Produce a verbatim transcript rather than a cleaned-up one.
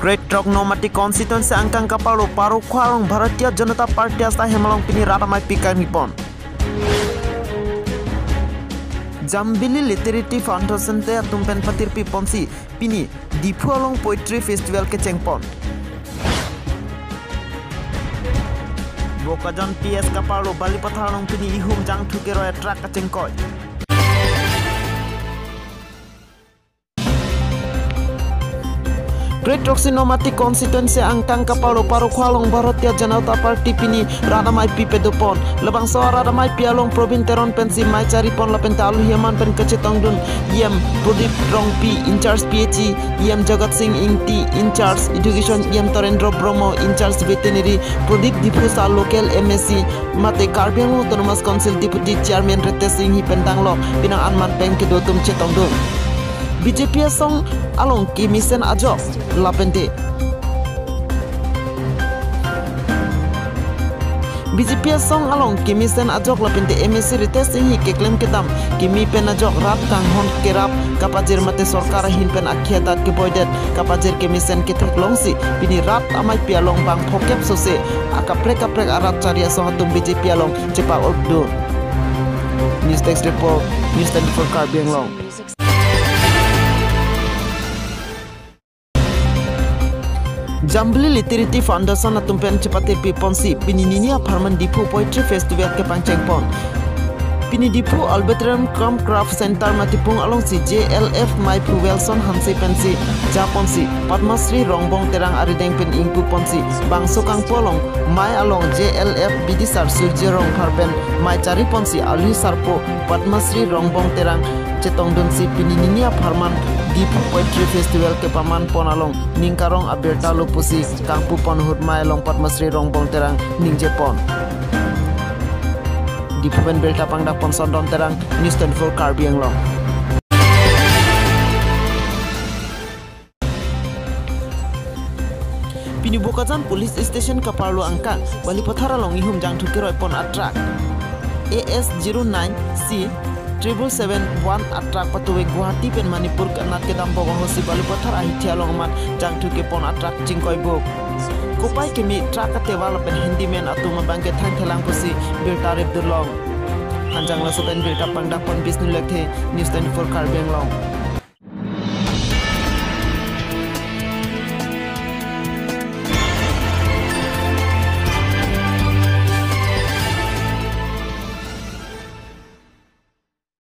Kre-throk Nomati constituency angkang kaparlo Parokhowa along Bharatiya Janata Party asai hem along pini rat amei pi kangni pon. Jambili Literary Foundation te atum pen patirpi ponsi pini Diphu along Poetry Festival kecheng pon. Bokajan P S kaparlo Balipathar along pini ihum jangthu keroi truck kachingkoi. Kre-throksi Nomati constituency angkang kaparlo Parokhowa along Bharatiya Janata Party pini rat amei pi pado pon. Labangso arat amei pi along Probin Teron pensi mei chari pon lapen ta alu hiaman pen kachetongdun E M Pradip Rongpi in charge P H E, E M Jagat Sing Ingti in charge education, E M Torendro Brahma in charge veterinary, Pradip Diphusa local M A C, mate Karbi Anglong Autonomous Council Deputy Chairman Ritesh Enghi pen tanglo penang anman pen kedo atum chetongdun. B J P asong along kemesen ajok lapente B J P asong along kemesen ajok lapente M A C Ritesh Enghi keklem kedam keme pen ajok rat kanghon kerap kapajir mate sorkar ahin pen akhei adat keboidet kapajir kemesen ketheklongsi pini rat amei pi along bang phokep sose akaprek kaprek arat chari asong atum B J P along chepa-ok dun. News Desk Report, News twenty-four Karbi Anglong. Jambili Literary Foundation atum pen chepate pi ponsi pini nini apharman Diphu Poetry Festival kepangcheng pon. Pini Diphu Arboretum cum Craft Center Matipung alongsi J L F meiphu Welson Hanse pensi ja ponsi Padma Shri Rongbong Terang arideng pen ingpu ponsi bangso kangpu along mei along J L F bidisar Surjya Rongphar pen mei chari ponsi alhi sarpo Padma Shri Rongbong Terang chetongdunsi pini nini apharman Diphu Poetry Festival kepaman pon along ning karong abirta lo pusi kangpu pon ahut mei along Padma Shri Rongbong Terang ningje pon. Diphu pen birta pangdak pon Sondon Terang, News twenty-four Karbi Anglong. Pini Bokajan Police Station kaparlo angkang Balipathar along ihum jangthu keroi pon atruck A S zero nine C triple seven one atruck patuwe Guwahati pen Manipur anat kedam bok ahutsi Balipathar ahithi along amat jangthu kepon atruck chingkoi bok. Kopai keme truck atewa lapen handyman atum abangke thangthelang pusi birta rip dun long. Hanjang laso pen birta pangdak pon Bishnu Lekthe, News twenty-four Karbi Anglong.